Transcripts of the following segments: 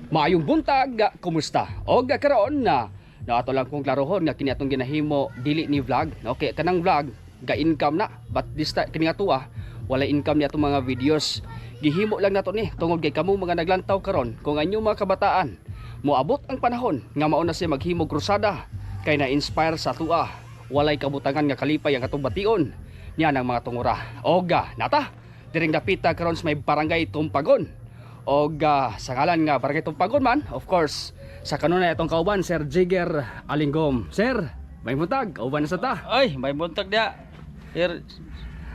Maayong buntag, kumusta? Og karon na no, ato lang kong klarohon nga kini atong ginahimo dili ni vlog, no? Kay kanang vlog ga income na, but this time kini nga tuwa wala income ni atong mga videos. Gihimo lang nato ni tungod kay kamo mga naglantaw karon, kung ang inyong mga kabataan moabot ang panahon nga mao na siya maghimog krusada kay na-inspire sa tua, walay kabutangan nga kalipay ang atong bation niya ng mga tungura. Og nata diring dapita karon sa may Barangay Tumpagon. Og sa ngalan nga Barangay Tumpagon man, of course, sa kanunay atong kauban, Sir Jigger Alinggom. Sir, may buntag, kauban na sa ta. Ay, may buntag dia. Sir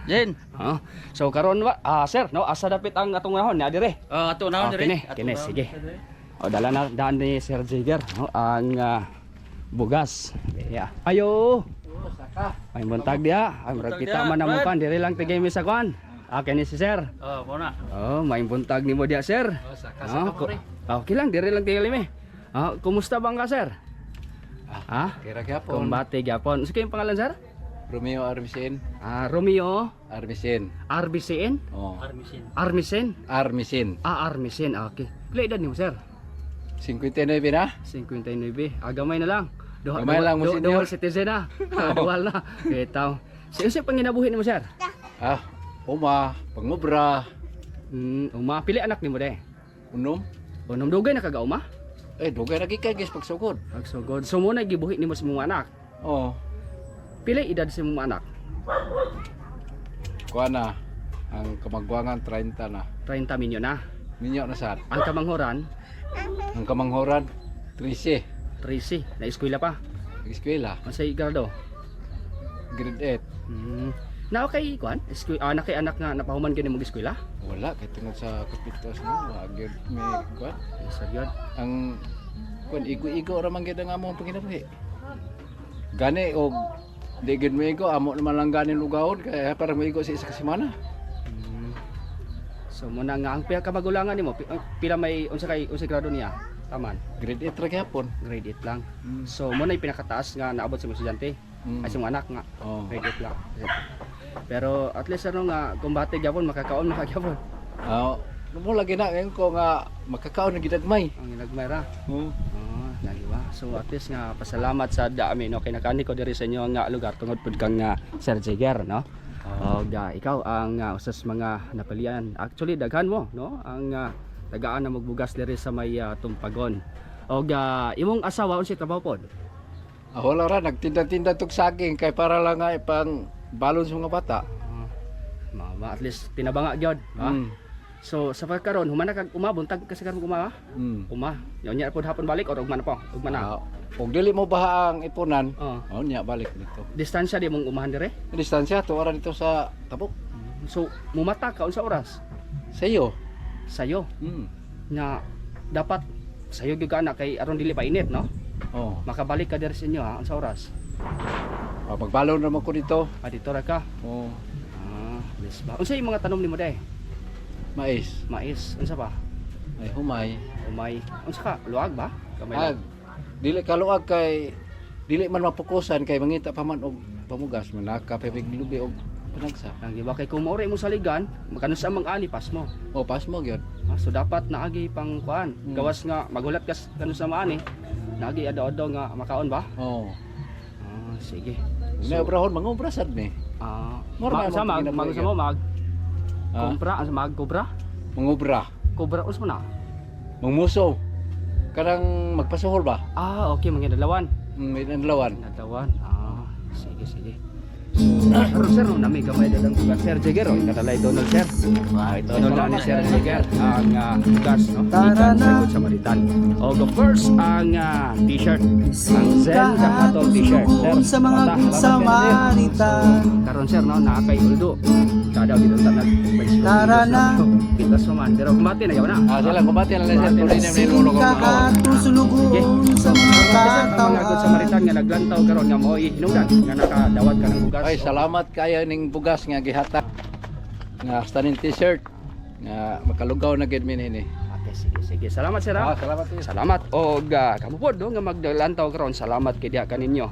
Jen. Ah, so karon ba, sir, no, asa dapit ang atong nahon na dire? Oh, ato na Ah, dire. kini, Ato kini, na. sige. O dala na daan ni Sir Jigger, no, ang bugas. Yeah. Ayo. May buntag dia. Ay, murag Buntag kita dia, man na mo Brad. kan dire lang tigay mi sa kwan. Ah, kini si sir. Oh, mo na. Oh, may buntag nimo dia, sir. Oh, saka Ah, okay lang, dire lang tigay mi. Ah, kumusta bang ka, sir? Ah, Kira gyapon. Kumbate gyapon. Unsa kayong pangalan, sir? Romeo Armisen. Ah, Romeo Armisen. RBCN? Oh. Armisin. Armisen? Armisen. Ah, Armisen. Ah, okay. Pila edad nimo, sir? 59 na. 59. Ah, gamay na lang. Duha, Gamay lang mo, senior. Dual citizen na. Ah, dual na. Bitaw. Si unsa panginabuhi nimo, sir? Ah, uma, pangobra, Uma, pili anak nimo de? Unom. Unom, dugay na kaga uma? Eh, dugay ra kay guys pagsugod. Pagsugod. So mo na gibuhi nimo sa imong anak. Oh, Pila edad sa imong anak? Kuha na. Ang kamagwangan 30 na. 30 minyo na. Minyo na sad. Ang kamanghoran, Ang kamanghoran 13. 13, na eskwela pa. Eskwela, Unsay grado? Grade 8. Na okay kuan? Na kay anak nga napahuman gyud nimo eskwela? Wala kay tungod sa kapitos no, wa gyud may kuan. Sa gyud. Ang kuan, igo-igo ra man gyud ang among panginabuhi. Gani og di gyud mo igo, amo naman lang gani lugawon kaya para moigo sa isa ka semana. So mo na nga ang pila ka magulangan nimo, pila may unsa kay unsa grado niya? Taman, Grade 8 ra gyapon. Grade 8 lang. So mo na pinakataas nga naabot sa mga estudyante. Ay, sa mga anak nga grade 8 lang. Pero at least ano nga kumbate gyapon, makakaon makagyapon. Ah, mo lagi na ngayon ko nga makakaon na gidagmay. Ang ginagmay ra. Oh. Oh, lagi ba? So at least nga pasalamat sa dami, no, kay nakani ko diri sa inyo nga lugar tungod pud kang nga Sir Jigger, no. Og ikaw ang usas mga napalian. Actually daghan mo, no, ang tagaan na magbugas diri sa may Tumpagon. Og imong asawa, unsay trabaho pod? Ah, wala ra nagtinda-tinda tog saging kay para lang nga ipang balon sa mga bata. Mama, at least tinabanga gyud, ha? So sa pagkaron human na kag uma, buntag kasi karon uma, ha? Uma. Nya pod hapon balik or ugma na po? Ugma na. Ah, og dili mo baha ang ipunan, Oh. oh, nya balik dito. Distansya di mong umahan dire. Distansya to ara dito sa Tabok. So mumata ka unsa oras? Sa iyo. Sayo nga dapat sayo gyud ka na kay aron dili pa init, no? Oh. Makabalik ka diri sa inyo, ha, unsa oras? Ah, magbalon ra man ko dito. Ah, dito ra ka. Oh, Ah, bes ba? Unsa yung mga tanom nimo day? Mais, Mais, unsa pa? ay humay. Umay. Unsa ka? Luag ba? Gamay Ah, lang. dili kaluag kay dili man mapokusan kay mangita pa man og pamugas manaka pa lubi og panagsa. Ang di ba kay kung maori mo saligan, magkano sa mang ani pas mo. Oh, pas mo gyud. Ah, so dapat naagi pang kuan. Gawas nga magulat ka kano sa maani. Naagi ado-ado nga makaon ba? Oh. Ah, sige. So, na obrahon mangobra sad ni. Ah, Mura mag, man sa mag, ang mag, pagkinabuhi sa mo mag Ah, kumpra, ang mag kubra. Mangobra. Kubra us mo na. Mangmuso. Kanang magpasuhol ba? Ah, okay, mga dalawan. May nanlawan. Dalawan. Ah, sige, sige. So, karon sir, no, nami gamay dalang bugas. Sir Jigger, oh, ikadalay Donald, sir. Ah, ito na ni Sir Jigger ang bugas, no? Ikan sa Good Samaritan. O, go first ang t-shirt. Ang Zen Kahatol t-shirt. Sir, sa mga bata, Good salamat kayo, sir. Samaritan. Karon sir, no, naa kay Uldo. Kada dito ta nag Tara na. Kita man, pero kumate na yaw na. Ah, sila kumbate na lang sir. Tuloy na may lolo ko. Singka atong sulugoon sa mga Sir, ang mga Good katawhan. Samaritan nga naglantaw karon nga mo'y hinungdan nga nakadawat ka ng bugas. Ay, salamat kayo ning bugas nga gihatag. Nga hasta ning t-shirt nga makalugaw na gid mi nini. Okay, sige, sige. Salamat, sir. Ah, Ah. salamat sir. Salamat og kamo pod, no, nga maglantaw karon. Salamat kay diha kaninyo.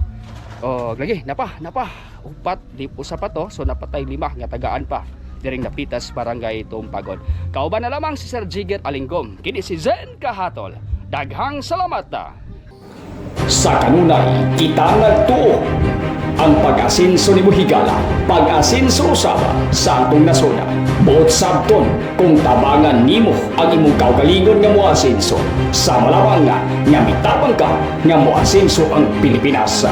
Og lagi napa napa upat di usa pa to, so napatay lima nga tagaan pa diring Napitas, Barangay Tumpagon. Kauban na lamang si Sir Jigger Alinggom. Kini si Zen Kahatol. Daghang salamat. Sa kanunay, kita nagtuo ang pag-asinso ni Buhigala, pag-asinso usaba sa atong nasod. Buot sabton kung tabangan nimo ang imong kaugalingon nga moasinso. Sa malawang nga, nga mitabang ka nga moasinso ang Pilipinas.